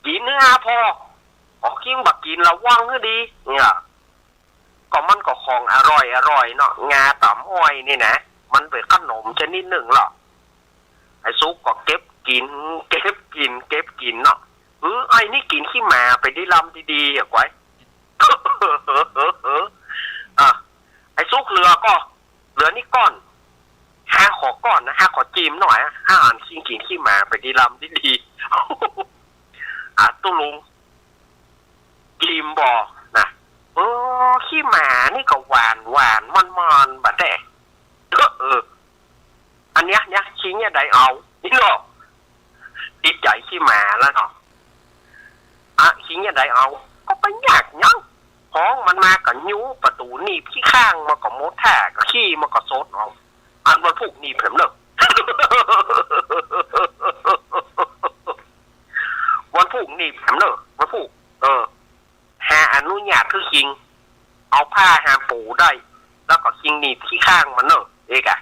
กิ๋นหื้อฮาผ่อ อ๋อ คิงบ่ากิ๋น ระวังหื้อดี นี่ล่ะ ก็มันก็ของอร่อยอร่อยเนาะ งาต๋ำอ้อยนี่นะ มันเป๋นขนมชนิดนึ่งเนาะ ไอ้สุกก็เก็บกิ๋น เก็บกิ๋น เก็บกิ๋นเนาะ เออ ไอ้นี่กิ๋นขี้หมาไปดีลำดีๆ อะ ก๋วย อ่ะ ไอ้สุกเหลือก็ เหลือนี่ก้อน ฮาขอก้อนนะ ฮาขอจิมหน่อยอะ ฮาอันคิงกิ๋นขี้หมาไปดีลำดีๆ อ่ะ ตุ๊ลุง จิมบ่นะ เออ ขี้หมานี่ก็หวานหวานมันๆ บ่าแต๊ เออ อันเนี้ย เนี้ย คิงจะใดเอา นี่เนาะ ติดใจ๋ขี้หมาแล้วเนาะ อ่ะ คิงจะใดเอา ก็บ่ยากหยัง ฮ้องมันมาก็ยูประตู๋ หนีบขี้ข้างมันก็หมดท่า ก็ขี้มันก็สดเอา อันวันพูกหนีบแหมเน่อ วันพูกหนีบแหมเน่อ วันพูก เออ ฮาอนุญาตหื้อคิง เอาผ้าฮาปูได้ แล้วก็คิงหนีบขี้ข้างมันเน่อ เอกอะ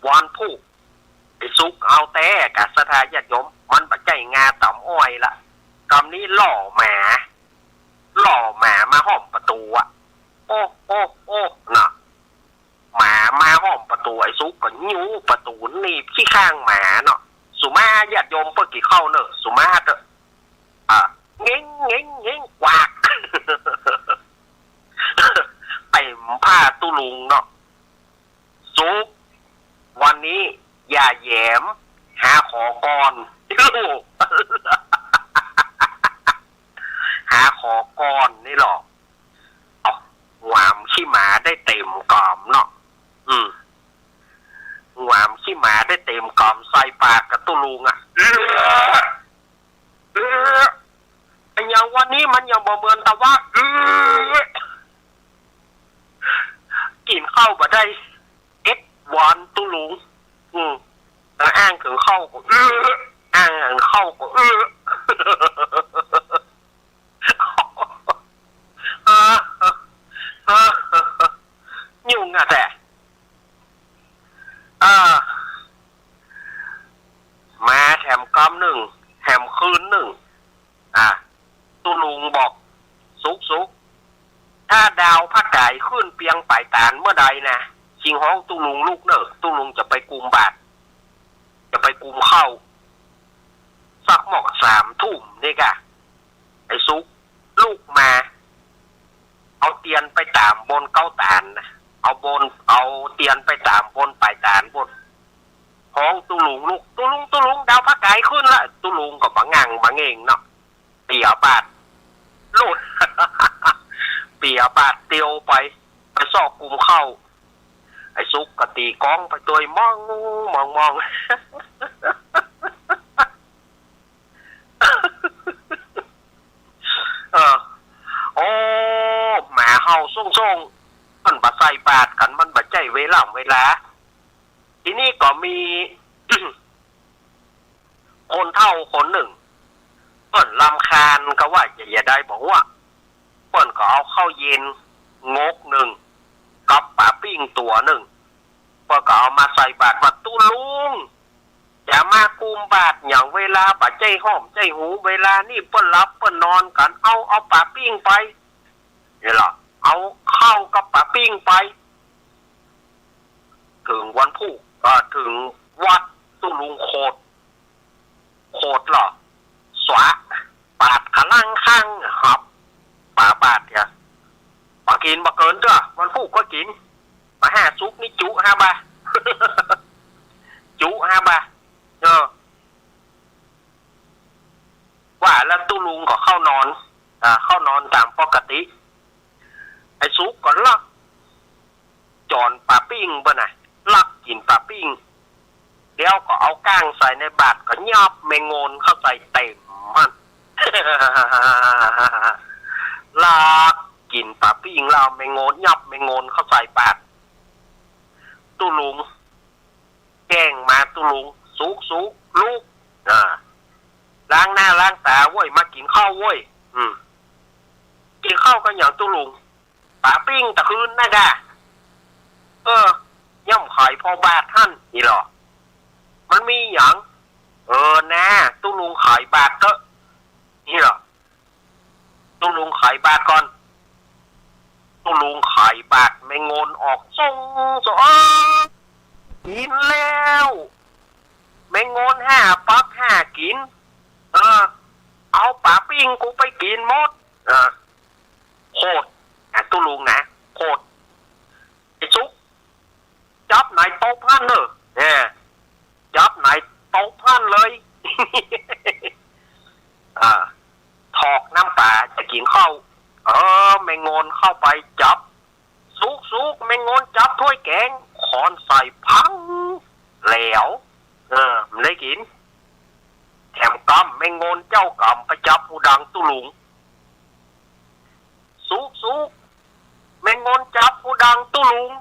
วันพูก ไอ้สุกเอาแต๊ก่ะ ศรัทธาญาติโยม มันบ่ใจ้งาต๋ำอ้อยละ กำนี้ล่อหมา ล่อหมามาห้อมประตู๋อะ โอ้ โอ้ โอ้ น่ะ หมามาห้อมประตู๋ ไอ้สุกก็หยูบประตู๋ หนีบขี้ข้างหมาเนาะ สุมาญาติโยมเปิ้นกิ๋นข้าวเน่อ สุมาเต๊อะ อ่ะ เง้ง เง้ง เง้ง กวาก เต็มผ้าตุ๊ลุงเนาะ สุก วันนี้อย่าแหยม หาขอก่อน หาขอก่อนนี่หละ เอา หวามขี้หมาได้เต็มกำเนาะ อืม หวามขี้หมาได้เต็มกำ ใส่ปากกับตุ๊ลุงอะ เออ อันอย่างวันนี้มันยังบ่เหมือนตะวะ เออ กิ๋นข้าวบ่ได้ เอ็ดวันตุ๊ลุง อืม อ้างเถิงข้าวก็ เออ อ้างเถิงข้าวก็ เออ เออ เออ เออ ยุ่งอะแต่ เออ มาแถมกำนึ่ง แถมคืนนึ่ง อ่ะ ตุ๊ลุงบอก สุก สุก ถ้าดาวพระก๋ายขึ้นเปียงป๋ายต๋านเมื่อใดนะ จึงฮ้องตุ๊ลุงลุกเน่อ ตุ๊ลุงจะไปกุมบาตร จะไปกุมข้าว สักหม่องสามทุ่มนี่ก่ะ ไอ้สุกลุกมา เอาเตียนไปต๋ามบนเก๊าต๋านนะ เอาบน เอาเตียนไปต๋ามบนป๋ายต๋านบน ฮ้องตุ๊ลุงลุก ตุ๊ลุง ตุ๊ลุง ดาวพระก๋ายขึ้นละ ตุ๊ลุงก็บ่งั่งบ่เง่งเนาะ เปียบาตรลุด เปียบาตรเตียวไป ไปซอกกุมข้าว ไอ้สุกก็ตี๋ก้องไปตวย มอง มอง มอง เออ โอ้ หมาเห่าส่งๆ มันบ่ใส่บาตรกั๋น มันบ่ใจ้เวล่ำเวลา ทีนี้ก็มี คนเฒ่าคนนึ่ง เปิ้นรำคาญก็ว่าจะ จะใดบ่ฮู้ เปิ้นก็เอาข้าวเย็นงกนึ่ง กับป๋าปิ้งตั๋วนึ่ง เปิ้นก็เอามาใส่บาตรว่า ตุ๊ลุง จะมากุมบาตรหยังเวลาบ่ใจ้ห้อมใจ้ฮู เวลานี้เปิ้นหลับเปิ้นนอนกั๋น เอา เอาป๋าปิ้งไป นี่ล่ะ เอาข้าวกับป๋าปิ้งไป เถิงวันพูก เอ่อ เถิงวัดตุ๊ลุงโขด โขดเหรอ สวะ ปาดขะลั้งข้างหับ ป๋าบาตรเนี่ย บ่กิ๋นบ่เกินเตื้อ วันพูกก็กิ๋น บ่าห้าสุกนี่จุห้าบ่า จุห้าบ่า เออ ว่าแล้วตุ๊ลุงก็เข้านอน อ่า เข้านอนต๋ามปกติ ไอ้สุกก็ลักจ๋อนป๋าปิ้งเปิ้นน่ะ ลักกิ๋นป๋าปิ้ง แล้วก็เอาก้างใส่ในบาตร ก็ยับแมงโงนเข้าใส่เต็มหั้น ลักกิ๋นป๋าปิ้งแล้วแมงโงน ยับแมงโงนเข้าใส่บาตร ตุ๊ลุง แจ้งมา ตุ๊ลุง สุก สุก ลุก อ่า ล้างหน้าล้างต๋าเว้ย มากิ๋นข้าวเว้ย อืม กิ๋นข้าวกั๋นหยังตุ๊ลุง ป๋าปิ้งตะคืนนะก่ะ เออ ย่อมไขผ่อบาตรหั้น นี่เหรอ มันมีหยัง เออ นา ตุ๊ลุงไขบาตรเต๊อะ นี่เหรอ ตุ๊ลุงไขบาตรก่อน ตุ๊ลุงไขบาตร แมงโงนออกส่ง ส่ง เออ กิ๋นแล้ว แมงโงนห้าปักห้ากิ๋น เออ เอาป๋าปิ้งกูไปกิ๋นหมด เออ โขด อ่ะ ตุ๊ลุงนะ โขด ไอ้สุก จับไหนตบหั้นเน่อ เนี่ย จับไหนตบหั้นเลย อ่า ถอกน้ำป๋าจะกิ๋นข้าว เออ แมงโงนเข้าไปจับ สุก สุก แมงโงนจับถ้วยแกง ค้อนใส่พัง แหลว เออ บ่ได้กิ๋น แถมกำ แมงโงนเจ้ากำไปจับฮูดังตุ๊ลุง สุก สุก แมงโงนจับฮูดังตุ๊ลุง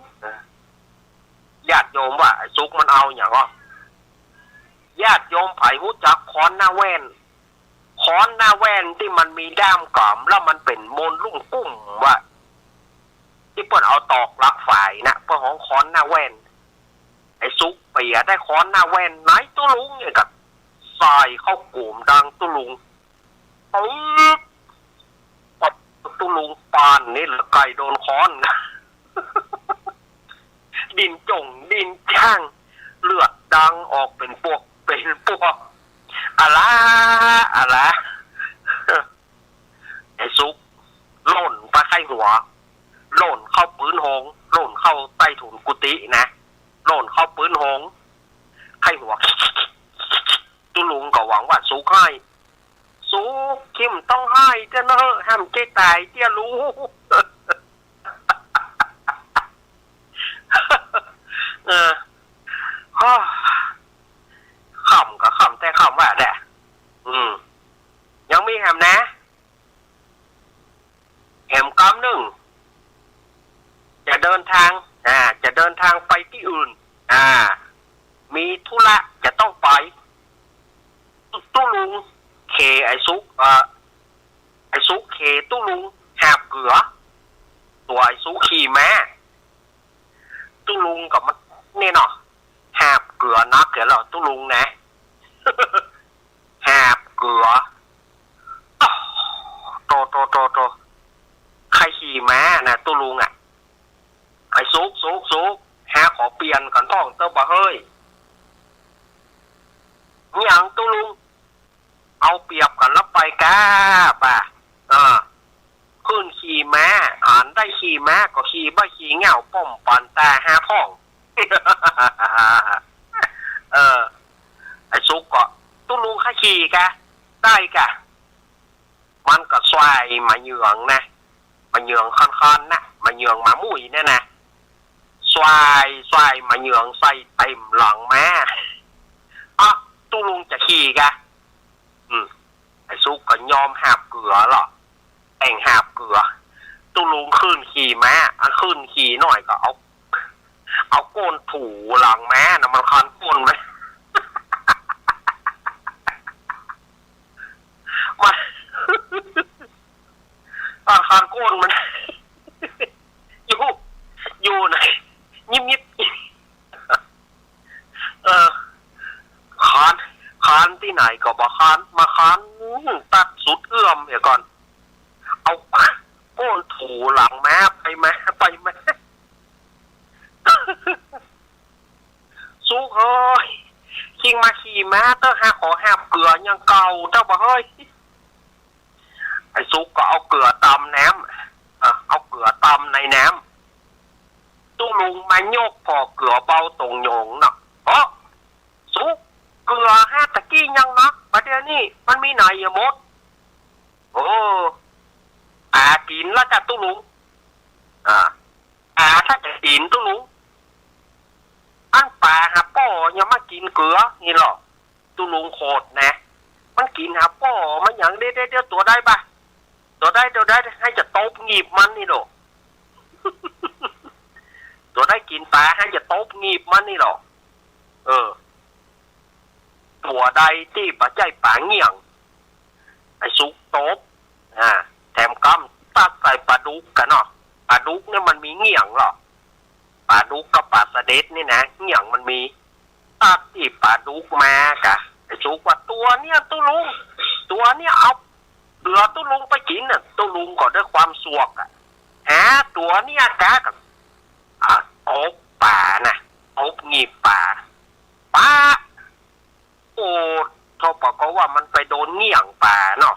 ญาติโยมว่าไอ้สุกมันเอาหยังวะ ญาติโยมใผฮู้จักค้อนหน้าแว่น ค้อนหน้าแว่นตี้มันมีด้ามก๋ำ แล้วมันเป๋นมนลุ่มกุ้มวะ ตี้เปิ้นเอาตอกลักฝายนะ เปิ้นฮ้องค้อนหน้าแว่น ไอ้สุกเปียได้ค้อนหน้าแว่น ไหนตุ๊ลุง เนี่ยก็ใส่เข้ากุ๋มดังตุ๊ลุง ตุ๊บ ตุ๊ลุงปานนี่แหละไก่โดนค้อน ดิ้นจ๋งดิ้นจ้าง เลือดดังออกเป๋นปวกเป๋นปวก อะละ อะละ ไอ้สุกหล่นไปใค่หัว หล่นเข้าปื๊นโฮง หล่นเข้าใต้ถุนกุฏินะ หล่นเข้าปื๊นโฮง ใค่หัว ตุ๊ลุงก็หวังว่าสุกไห้ สุก เจ้าบ่ต้องไห้เตื้อเน่อ ห้ามเจ๊ต๋ายเตี้ยลูก เออ ฮ่า ขำก็ขำแต่ขำว่าแหละ อืม ยังมีแหมนะ แหมกำนึ่ง จะเดินทาง อ่า จะเดินทางไปตี้อื่น อ่า มีธุระจะต้องไป ตุ๊ลุงเขนไอ้สุก เอ่อ ไอ้สุกเขนตุ๊ลุงหาบเกือ ตั๋วไอ้สุกขี่ม้า ตุ๊ลุงก็มันนี่เนาะ หาบเกือนักเหียเหรอตุ๊ลุงนะ หาบเกือ โต โต โต โต ใค่ขี่ม้านะตุ๊ลุงอะ ไอ้สุก สุก สุก หาขอเปลี่ยนกั๋นพ่องเต๊อะบ่าเฮ้ย หยังตุ๊ลุง เอาเปรียบกั๋นแล้วไปก๊าบ่า เออ ขึ้นขี่ม้า อันได้ขี่ม้าก็ขี่บ่า ขี่เหง้าป้อมปันต๋าหาพ่อง เออ ไอ้สุกก็ ตุ๊ลุงข้าขี่กะ ได้กะ มันก็ส่ายหมาเหยืองนะ หมาเหยืองค่อนๆ นะ หมาเหยืองหมามุ้ยเนี่ยนะ ส่าย ส่ายหมาเหยืองใส่เต็มหลังม้า อ๊ะ ตุ๊ลุงจะขี่กะ อืม ไอ้สุกก็ยอมหาบเกือเหรอ แต่งหาบเกือ ตุ๊ลุงขึ้นขี่ม้า อันขึ้นขี่หน่อยก็เอา เอาก้นถูหลังม้านะ มันคันก้นมัน มัน มันคันก้นมัน อยู่ อยู่ไหน ยิบยิบ เออ คัน คันตี้ไหนก็บ่คัน มาคันตัดสุดเอื้อมเหียก่อน เอาก้นถูหลังม้าไปมา ไปมา สุกเอ้ย คิงมาขี่ม้าเต๊อะ หาขอหาบเกืออย่างเก่าเต๊อะบ่าเฮ้ย ไอ้สุกก็เอาเกือตำแหนม เออ เอาเกือตำในแหนม ตุ๊ลุงมายกผ่อเกือเบาต๋งโหยงเนาะ โอ้ สุก เกือหาตะกี้ยังนัก บ่าเดี่ยวนี้มันมีไหนอะหมด โอ้ ป๋ากิ๋นแล้วจ้ะตุ๊ลุง อ่า ป๋าถ้าจะกิ๋นตุ๊ลุง อันป๋าหาป้อยังมากิ๋นเกือนี่เหรอ ตุ๊ลุงโขดนะ มันกิ๋นหาป้อมันหยัง เดี๋ยว เดี๋ยว เดี๋ยว ตั๋วใดบ่า ตั๋วใด ตั๋วใด หื้อจะตบหงิบมันนี่เหรอ ตั๋วใดกิ๋นป๋า หื้อจะตบหงิบมันนี่เหรอ เออ ตั๋วใดตี้บ่ใจ้ป๋าเหงี่ยง ไอ้สุกตบ อ่า แถมกำตัดใส่ป๋าดุกกั๋นเนาะ ป๋าดุกเนี่ยมันมีเหงี่ยงเหรอ ป๋าดุกกับป๋าสะเด็ดนี่นะ เหงี่ยงมันมี ตัดตี้ป๋าดุกมากะ ไอ้สุกว่า ตั๋วเนี่ยตุ๊ลุง ตั๋วเนี่ยเอาเกือตุ๊ลุงไปกิ๋นน่ะ ตุ๊ลุงก็ด้วยความสวกอะ หาตั๋วเนี่ยกะ อ่ะ ตบป๋านะ ตบหงิบป๋า ป๊ะ โอ้ เท่าปะก็ว่ามันไปโดนเหงี่ยงป๋าเนาะ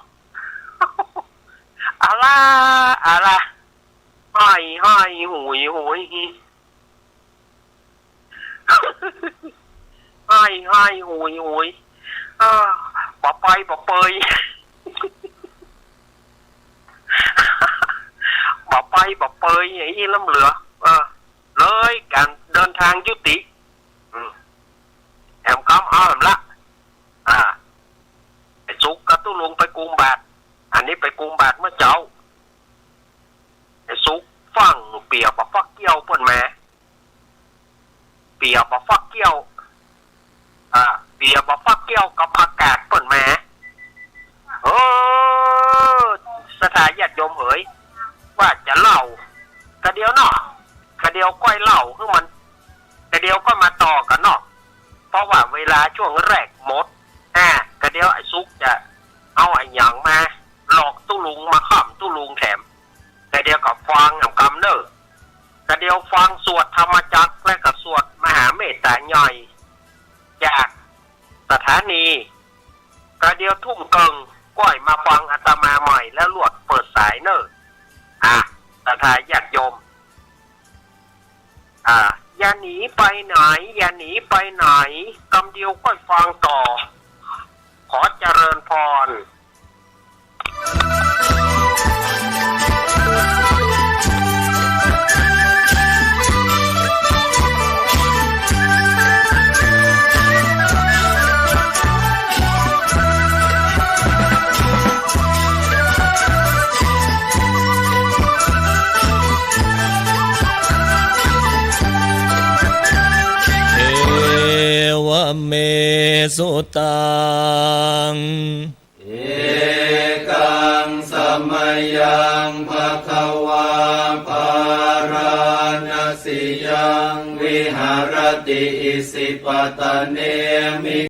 อะละ อะละ ไห้ ไห้ หุย หุย ไห้ ไห้ หุย หุย อ่า บ่ไปบ่เปย บ่ไปบ่เปย ไอ้อี้ล้ำเหลือ เออ เลยก๋านเดินทางยุติ อืม แหมกำเอาแหมละ อ่า ไอ้สุกกับตุ๊ลุงไปกุมบาตร อันนี้ไปกุมบาตรเมื่อเจ๊า ไอ้สุกฟั่งเปียบ่าฟักเกี้ยวเปิ้นมา เปียบ่าฟักเกี้ยว อ่า เปียบ่าฟักเกี้ยวกับผักกาดเปิ้นมา เออ ศรัทธาญาติโยมเหย ว่าจะเล่ากะเดียวเนาะ กะเดียวก้อยเล่าหื้อมัน กะเดียวก้อยมาต่อกั๋นเนาะ เพราะว่าเวลาช่วงแรกหมด อ่า กะเดียวไอ้สุกจะเอาอะหยังมา ลุงมาค่ำตุ๊ลุงแถม กระเดี่ยวก็ฟังหนำกำเน่อ กระเดี่ยวฟังสวดธรรมจักรและก็สวดมหาเมตตาใหญ่ จากสถานี กระเดี่ยวทุ่มเกิ่งก้อยมาฟังอาตมาใหม่แล้วลวดเปิดสายเน่อ อ่ะ ศรัทธาญาติโยม อ่า อย่าหนีไปไหน อย่าหนีไปไหน กำเดี่ยวก้อยฟังต่อ ขอเจริญพร เอวะเม สุตัง เอกัง สะมะยัง ภะคะวา ภาราณะสียัง วิหะระติ อิสิปะตะเน มิ